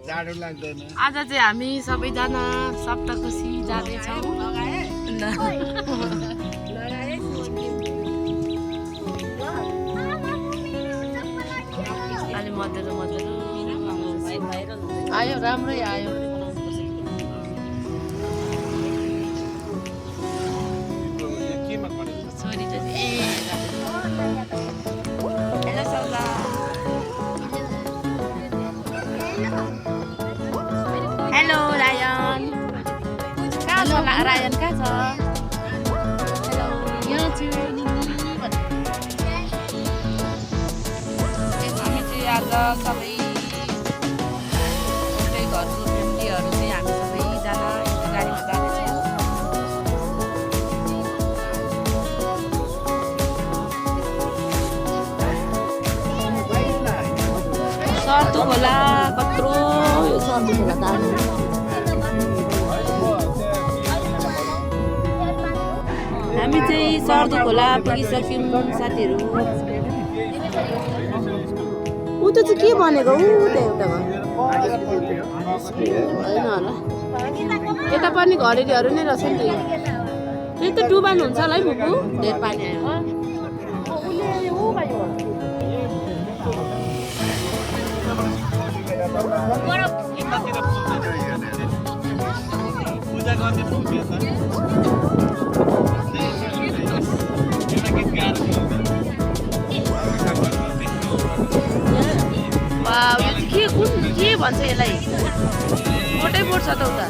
जाडो लाग्दैन। आज चाहिँ हामी सबैजना सप्तकोशी जाँदैछौँ। अलि मधुरो मधुरो आयो, राम्रै आयो। छोरी चाहिँ हेलो सौदा। हेलो रायन, कहाँ छ रायन, कहाँ छ? हेलो, यहाँ छु हामी चाहिँ आज सबै एउटै घरको फ्यामिलीहरू चाहिँ हामी सबैजना एउटा गाडीमा जाँदैछौँ। सर्दु खोला कत्रो, यो सर्दु खोला दामी। हामी चाहिँ सर्दु खोला पुगिसक्यौँ साथीहरू। ऊ त चाहिँ के भनेको ऊ त एउटा होइन होला, यता पनि घरेरीहरू नै रहेछ नि। त्यही त डुबान हुन्छ होला है बुबु, धेर पानी आयो। के कुन के भन्छ यसलाई? बोटै बोट छ त उता।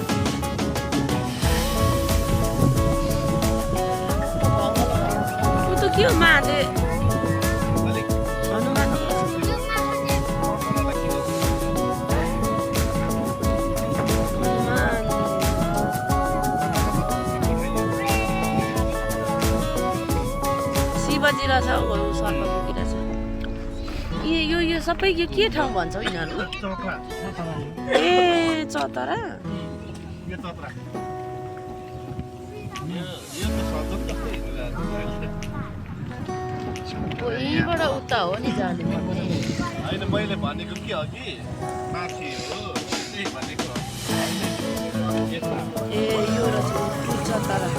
ऊ त के हो माले हनुमान शिवजी रहेछ हौ, सर्प बोकिरहेछ। यो सबै यो के ठाउँ भन्छ हौ यिनीहरू? ए चतरा। यहीँबाट उता हो नि जाने होइन, मैले भनेको के हो कि माथि हो भनेको। ए यो रहेछ चतरा।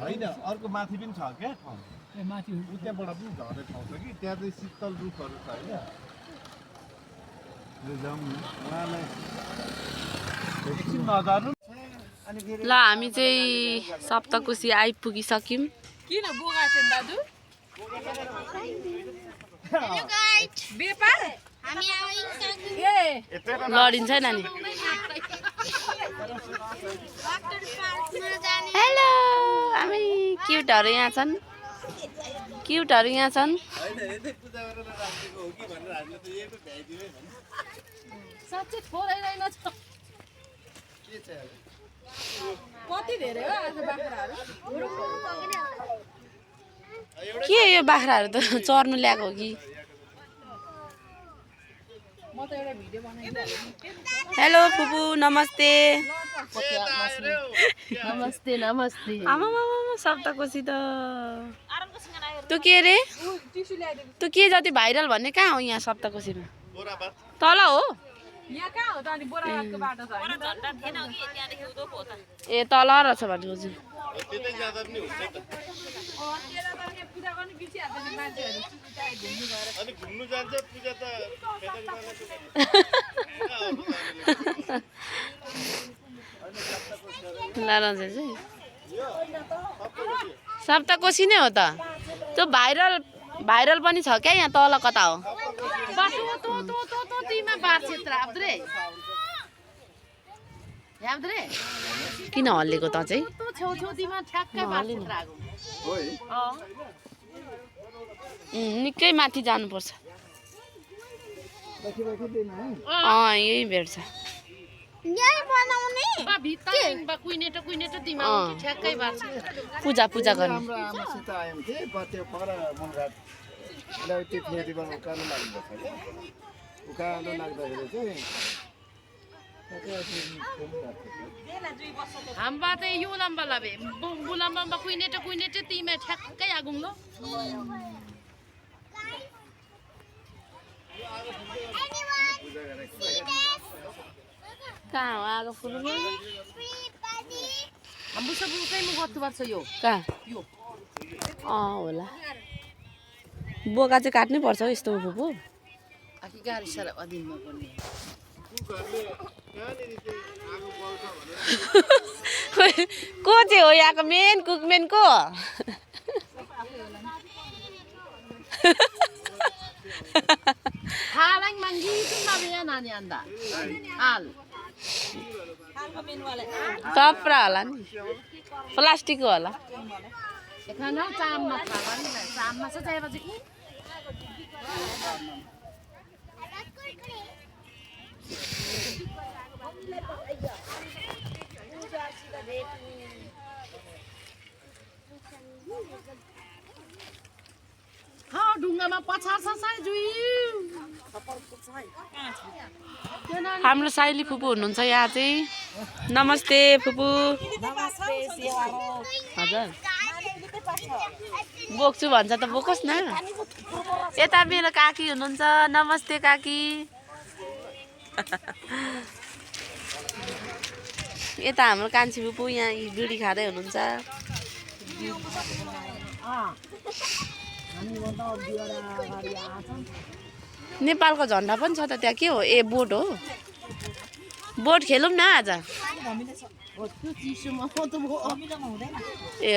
होइन, अर्को माथि पनि छ क्या ठाउँ, माथि त्यहाँबाट पनि झर्ने ठाउँ छ कि, त्यहाँ चाहिँ शीतल रुखहरू छ होइन। एकछिन नजानु। ल हामी चाहिँ सप्तकोशी आइपुगिसक्यौँ। किन बोगा चाहिँ दाजु? बेपार हामी लडिन्छ नानी। हेलो, हामी क्युटहरू यहाँ छन्, क्युटहरू यहाँ छन्। साँच्चै थोरै रहेन छ। कति धेरै हो आज बाख्राहरू? के यो बाख्राहरू त चर्नु ल्याएको हो कि? हेलो फुपू, नमस्ते। नमस्ते नमस्ते। आमा सप्तकोशी त तँ के रे, तँ के जति भाइरल भन्ने कहाँ हो यहाँ सप्तकोशीमा? तल हो? यहाँ कहाँ हो त? अनि बोराबादको बाटो छ हैन? ए तल रहेछ भनेको चाहिँ। त्यतै जाँदा पनि हुन्छ त। पूजा गर्नु बिर्सिहाल्छ नि मान्छेहरू, घुम्नु गएर। अनि घुम्नु जान्छ पूजा त सप्तकोशी नै हो त। त्यो भाइरल भाइरल पनि छ क्या यहाँ तल कता हो बाटो तो तिमा बार क्षेत्र आब्द्रे याब्द्रे किन हल्लेको त चाहिँ तो छेउ तिमा ठ्याक्कै बार क्षेत्र आगो निकै माथि जानुपर्छ यही भेट्छ कुइनेटो तिमा ठ्याक्कै बार क्षेत्र पूजा गर्ने हाम्रो आमासित आयौँ कि त्यो पर मुनघाट त्यो फेरिबल उकालो लाग्दछ कि उकालो लाग्दाखेरि चाहिँ हाम्बा चाहिँ यो लम्बा लाबे बुलम्बा कुइनेटो तिमा ठ्याक्कै आगुङ लो कहाँ हो आगो फुल्नु हाम्रो सब उकैमा गर्नुपर्छ यो कहाँ यो होला बोका चाहिँ काट्नै पर्छ हौ यस्तो फुपू आखि गाडी सारा अदिनमा पर्ने को चाहिँ हो यहाँको मेन कुकमेन को हालाङ माङ्गी तुमा नानी आन्दा हाल तप्रा होला नि प्लास्टिकको होला खाना चाममा खावा नि चाममा चाहिँ चाहिएपछि ढुङ्गामा पछार्छ जुई हाम्रो साइली फुपू हुनुहुन्छ यहाँ चाहिँ नमस्ते फुपू हजुर बोक्छु भन्छ त बोकोस् न यता मेरो काकी हुनुहुन्छ नमस्ते काकी यता हाम्रो कान्छी फुपू यहाँ बिडी खाँदै हुनुहुन्छ नेपालको झन्डा पनि छ त त्यहाँ के हो ए बोट हो बोट खेलौँ न आज ए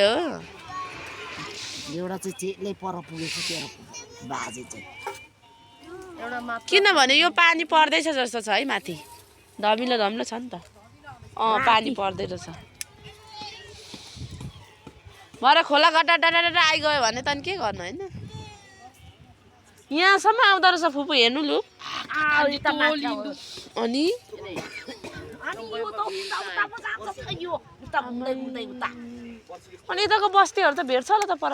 हो एउटा चाहिँ चेले पर पुगेछ तेरो बाजे चाहिँ एउटा किनभने यो पानी पर्दैछ जस्तो छ है माथि धमिलो छ नि त पानी पर्दै रहेछ भरे खोला गड्डा डाडा आइगयो भने त के गर्नु होइन यहाँसम्म आउँदो रहेछ फुपू हेर्नु लु अनि यताको बस्तीहरू त भेट्छ होला त पर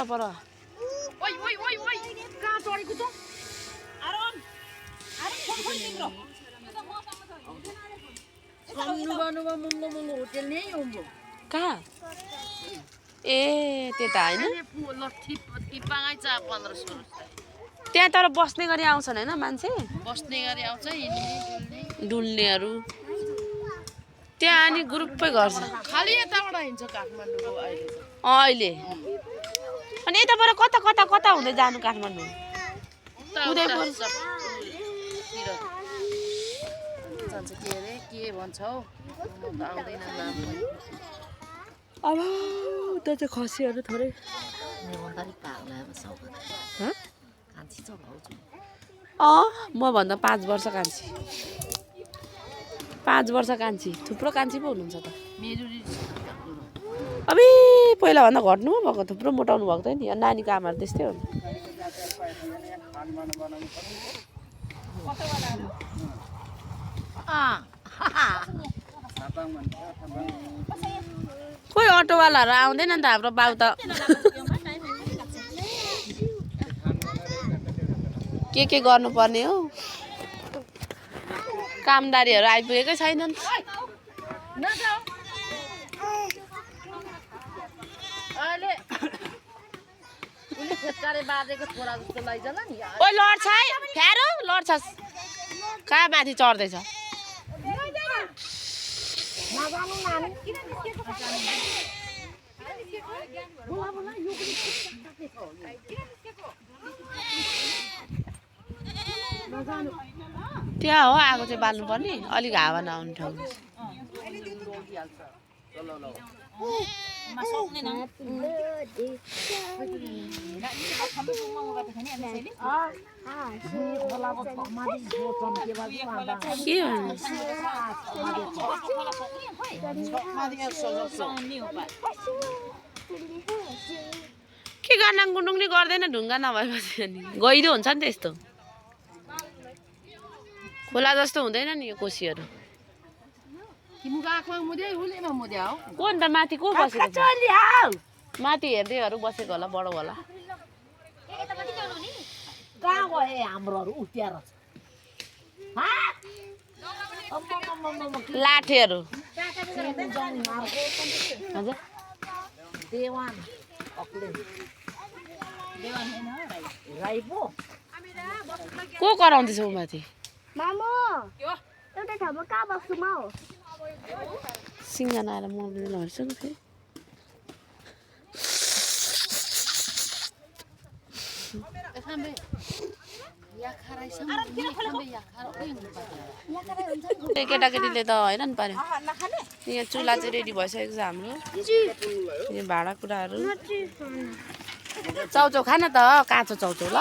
कहाँ ए त्यता होइन त्यहाँ तर बस्ने गरी आउँछन् होइन मान्छे बस्ने गरी आउँछ डुल्नेहरू त्यहाँ अनि ग्रुपै गर्छ खालि यताबाट हिँड्छ काठमाडौँ अहिले अनि यताबाट कता कता कता हुँदै जानु काठमाडौँ उदयपुर जान्छ के अरे के भन्छ हौ आउँदैन नाम अब त चाहिँ खसीहरू थोरै मभन्दा 5 वर्ष कान्छी 5 वर्ष कान्छी थुप्रो कान्छी पो हुनुहुन्छ त अबे पहिलाभन्दा घट्नु पो भएको थुप्रो मोटाउनु भएको थियो नि नानीको आमाहरू त्यस्तै हो कोही अटोवालाहरू आउँदैन नि त हाम्रो बाउ त के गर्नुपर्ने हो कामदारीहरू आइपुगेकै छैनन् ओइ लड्छ है फ्यारो लड्छस् कहाँ माथि चढ्दैछ त्यहाँ हो आगो चाहिँ बाल्नु पर्ने अलिक हावा नआउने ठाउँ के गानाङ गुन्डुङले गर्दैन ढुङ्गा नभएपछि अनि गहिरो हुन्छ नि त यस्तो खोला जस्तो हुँदैन नि यो कोसीहरू को अन्त माथि को बसेको माथि हेर्दैहरू बसेको होला बडो होला कहाँ गए हाम्रोहरू उठ्याएर लाठेहरू हजुर देवान राई पो को कराउँदैछ ऊ माथि मामु एउटा ठाउँमा कहाँ बस्छु म हो सिङ्गना आएर मर्दैन हेर्छु नि फेरि केटाकेटीले त हैरान पार्यो यहाँ चुल्हा चाहिँ रेडी भइसकेको छ हाम्रो यहाँ भाँडाकुँडाहरू चाउचाउ खान त काँचो चाउचाउ ल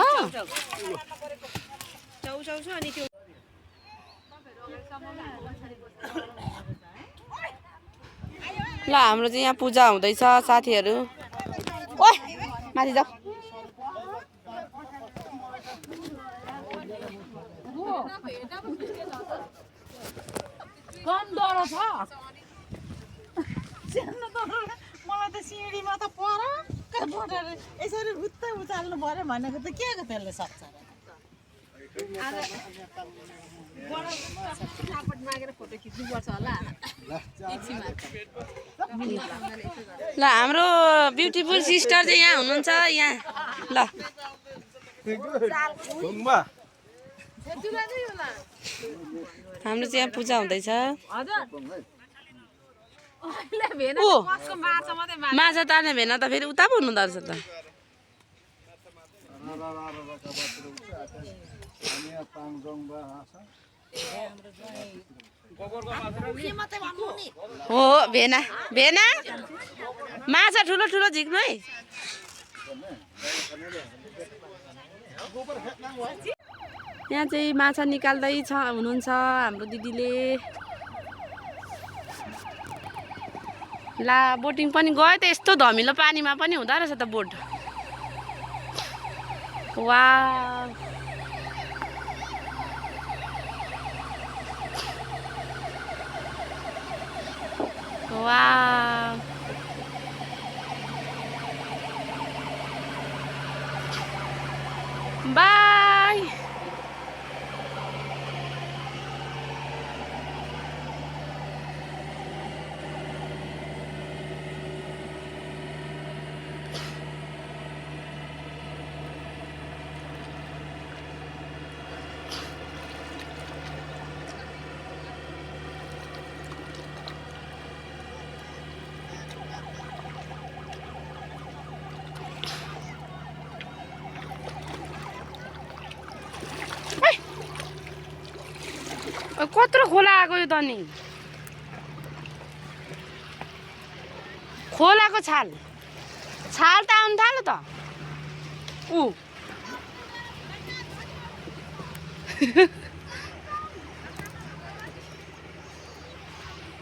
ल हाम्रो चाहिँ यहाँ पूजा हुँदैछ साथीहरू ओइ माथि जाऊ मलाई त सिँढीमा त परक्क बटेर यसरी उतै उचाल्नु पर्यो भनेको त के को त्यसले सक्छ ल हाम्रो ब्युटिफुल सिस्टर चाहिँ यहाँ हुनुहुन्छ यहाँ ल हाम्रो चाहिँ यहाँ पूजा हुँदैछ माछा तार्ने भेना त फेरि उता पो हुनुहुँदो रहेछ त हो भेना भेना माछा ठुलो ठुलो झिक्नु है यहाँ चाहिँ माछा निकाल्दै हुनुहुन्छ हाम्रो दिदीले ला बोटिङ पनि गयो त यस्तो धमिलो पानीमा पनि हुँदो रहेछ त बोट वा वा बाई कत्रो खोला आएको यो त नि खोलाको छाल छाल त आउनु थाल्यो त ऊ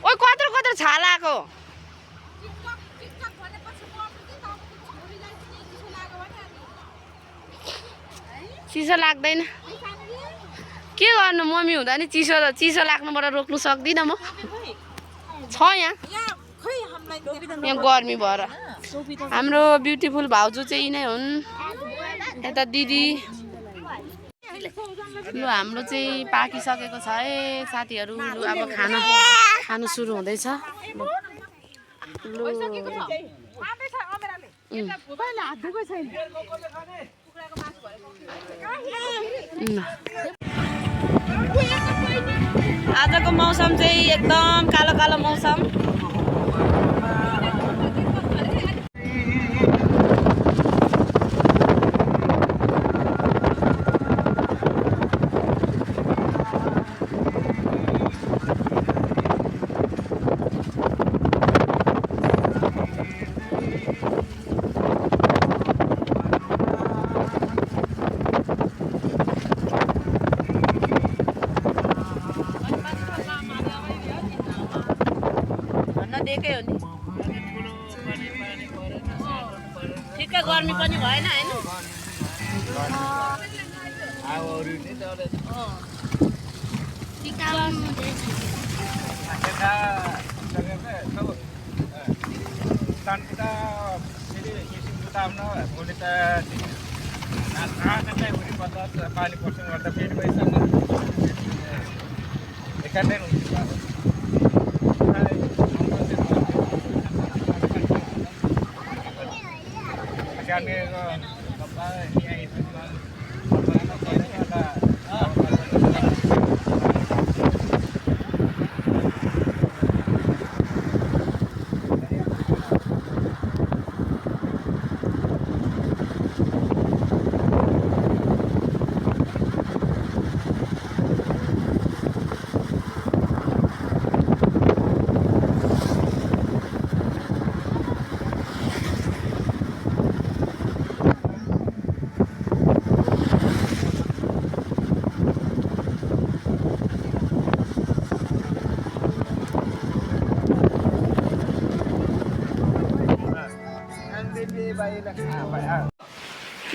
ओ कत्रो कत्रो छाल आएको चिसो लाग्दैन के गर्नु मम्मी हुँदा नि चिसो चिसो लाग्नुबाट रोक्नु सक्दिनँ म छ यहाँ गर्मी भएर हाम्रो ब्युटिफुल भाउजू चाहिँ यिनै हुन् यता दिदी लु हाम्रो चाहिँ पाकिसकेको छ है साथीहरू लु अब खानु सुरु हुँदैछ आजको मौसम चाहिँ एकदम कालो कालो मौसम गर्मी पनि भएन हैन हावाहरू नि चले पानी पर्छ गर्दा फेरि भइसक्छ एकैछिन हुन्छ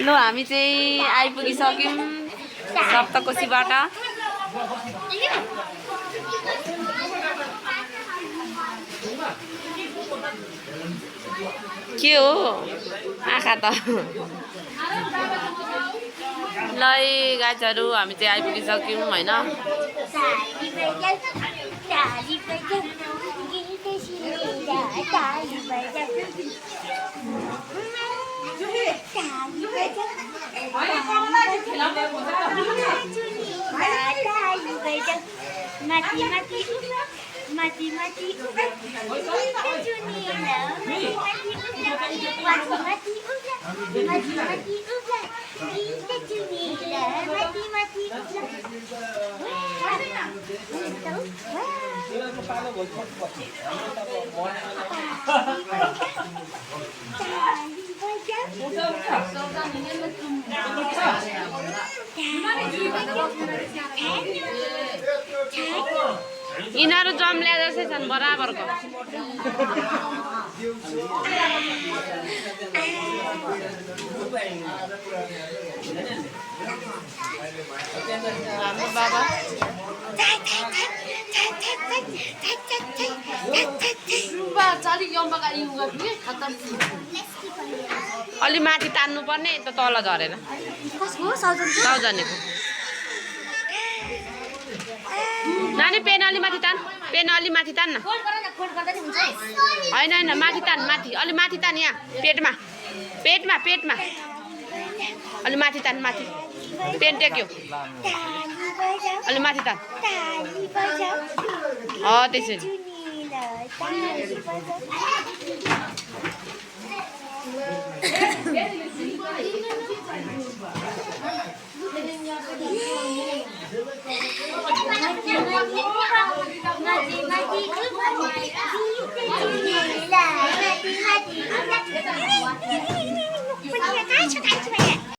ल हामी चाहिँ आइपुगिसक्यौँ सप्तकोशीबाट के हो आँखा त ल गाइजहरू हामी चाहिँ आइपुगिसक्यौँ होइन यिनीहरू जम्ल्या जस्तै छन् बराबरको हाम्रो बाबा अलि माथि तान्नु पर्ने त तल झरेर साउजनेको नानी पेन अलि माथि तान पेन अलि माथि तान न होइन होइन माथि तान माथि अलि माथि तान यहाँ पेटमा पेटमा पेटमा अलि माथि तान माथि पेन टेक्यो अलि माथि तान त्यसरी